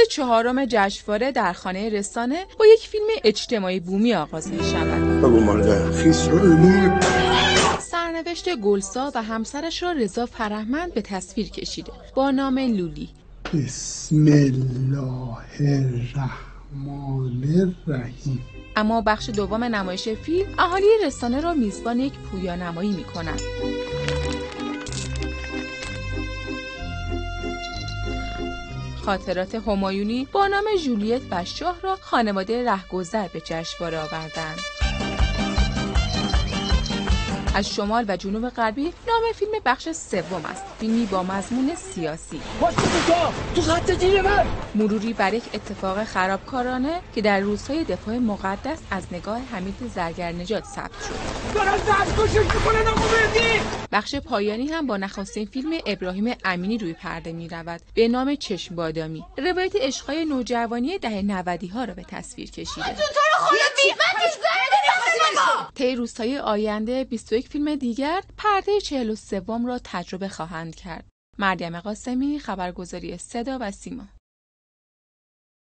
چهارم جشنواره در خانه رسانه با یک فیلم اجتماعی بومی آغاز می شود. سرنوشت گلسا و همسرش را رضا فرهمند به تصویر کشیده با نام لولی. بسم الله الرحمن الرحیم. اما بخش دوم نمایش فیلم اهالی رسانه را میزبان یک پویانمایی می کند. خاطرات همایونی با نام ژولیت و شاه را خانواده رهگذر به جشنواره آوردند. از شمال و جنوب غربی نام فیلم بخش سوم است. فیلمی با مضمون سیاسی. تو خط تیر من. مروری بر یک اتفاق خرابکارانه که در روزهای دفاع مقدس از نگاه حمید زرگرنژاد ثبت شد. دارن دستکشش میکنن آقا مهدی. بخش پایانی هم با نخستین فیلم ابراهیم امینی روی پرده می رود به نام چشم بادامی. روایت عشقای نوجوانی دهه 90 ها را به تصویر کشیده. طی روزهای آینده 21 فیلم دیگر پرده 43 را تجربه خواهند کرد. مریم قاسمی، خبرگزاری صدا و سیما.